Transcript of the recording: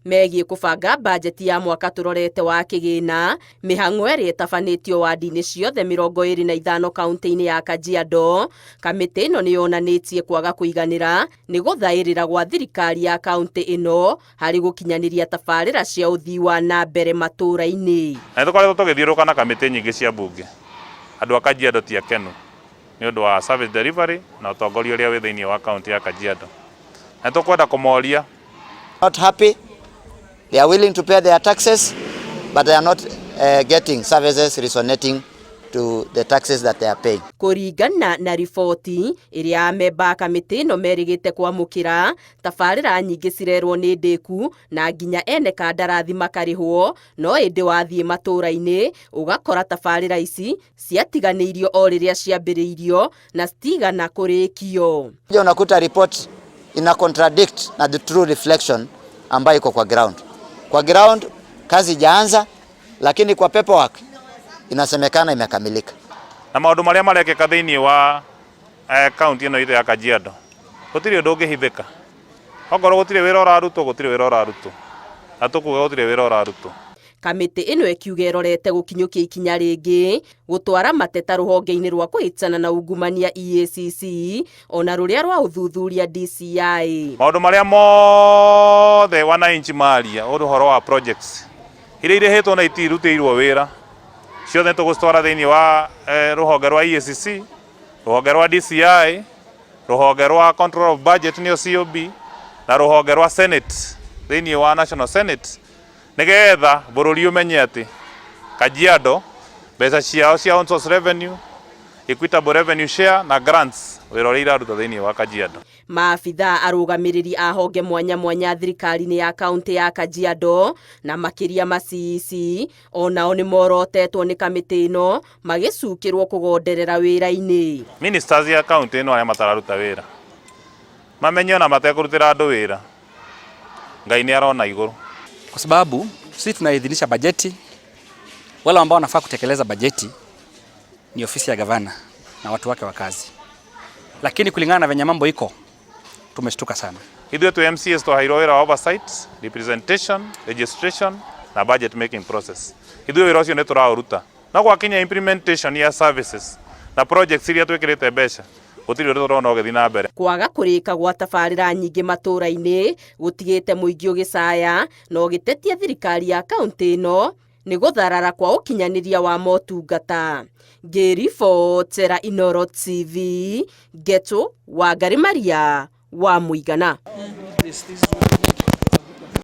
Megiĩ kũbanga bajeti ya mwaka tũrorete wa kĩgĩna, mĩhang'o ĩrĩa ĩtabanĩtio wandi-inĩ ciothe 25 kaunti-inĩ ya Kajiado, kamĩtĩ ĩno nĩ yonanĩtie kwaga kũiganĩra nĩ gũthaĩrĩra gwa thirikari ya kaunti ĩno harĩ gũkinyanĩria tabarĩra cia ũthii wa na mbere matũũra-inĩ. Na nĩ tũkoretwo tũgĩthiũrũrũka na kamĩtĩ nyingĩ cia mbunge, andũ a Kajiado ti akenu nĩ ũndũ wa service delivery na ũtongoria ũrĩa wĩ thĩinĩ wa kaunti ya Kajiado. Na nĩ tũkwenda kũmoria Not happy. They are willing to pay their taxes, but they are not getting services resonating to the taxes that they are paying. Kũringana na riboti ĩrĩa amemba a kamĩtĩ ĩno merĩgĩte kwamũkĩra, tabarĩra nyingĩ cirerwo nĩ ndĩku na nginya ene kandarathi makarĩhwo, no ĩndĩ wathiĩ matũũra-inĩ ũgakora tabarĩra ici ciatiganĩirio o rĩrĩa ciambĩrĩirio na citigana kũrĩkio. Unakuta report ina contradict na the true reflection ambayo iko kwa ground. Kwa ground kazi ijaanza, lakini kwa paperwork inasemekana imekamilika. Na maũndũ marĩa marekĩka thĩinĩ wa kaunti ĩno itũ ya Kajiado, gũtirĩ ũndũ ũngĩhithĩka. Okorwo gũtirĩ wĩra ũrarutwo, gũtirĩ wĩra ũrarutwo, na tũkuga gũtirĩ wĩra ũrarutwo. Kamĩtĩ ĩno ĩkiuga ĩrorete gũkinyũkia ikinya rĩngĩ gũtwara mateta rũhonge-inĩ rwa kũhĩtana na ungumania EACC ona rũrĩa rwa ũthuthuria DCI. Maũndũ marĩa mothe wananchi maria ũhoro wa projects iria irĩhĩtwo na itirutĩirwo wĩra, ciothe tũgũcitwara thĩinĩ wa rũhonge rwa EACC, rũhonge rwa DCI, rũhonge rwa Control of Budget nĩyo COB, na rũhonge rwa Senate thĩinĩ wa National Senate, nĩgetha bũrũri ũmenye atĩ Kajiado mbeca ciao cia on source revenue, equitable revenue share na grants, wĩra ũrĩa iraruta thĩinĩ wa Kajiado. Maabithaa arũgamĩrĩri a honge mwanya mwanya thirikari-inĩ ya kaunti ya Kajiado na makĩria ma CEC onao nĩ morotetwo nĩ kamĩtĩ ĩno magĩcukĩrwo kũgonderera wĩra-inĩ. Ministers ya kaunti ĩno arĩa matararuta wĩra mamenye ona matekũrutĩra andũ wĩra, Ngai nĩ arona igũrũ. Kwa sababu sisi tunaidhinisha bajeti, wale ambao wanafaa kutekeleza bajeti ni ofisi ya gavana na watu wake wa kazi, lakini kulingana na venye mambo iko tumeshtuka sana. Ithuĩ twĩ MCAs twaheirwo wĩra wa oversight, representation, registration na budget making process. Ithuĩ wĩra ũcio nĩ tũraũruta, no gwakinya implementation ya services na projects iria twĩkĩrĩte mbeca, gũtirĩ ũndũ tũrona ũgĩthiĩ na mbere. Kwaga kũrĩka gwa tabarĩra nyingĩ matũũra-inĩ gũtigĩte mũingĩ ũgĩcaya na ũgĩtetia thirikari ya kaunti ĩno nĩ gũtharara kwa ũkinyanĩria wa motungata. Ngĩribotera Inooro TV, Ngetu Wangari Maria wa Mũigana. This is what we need.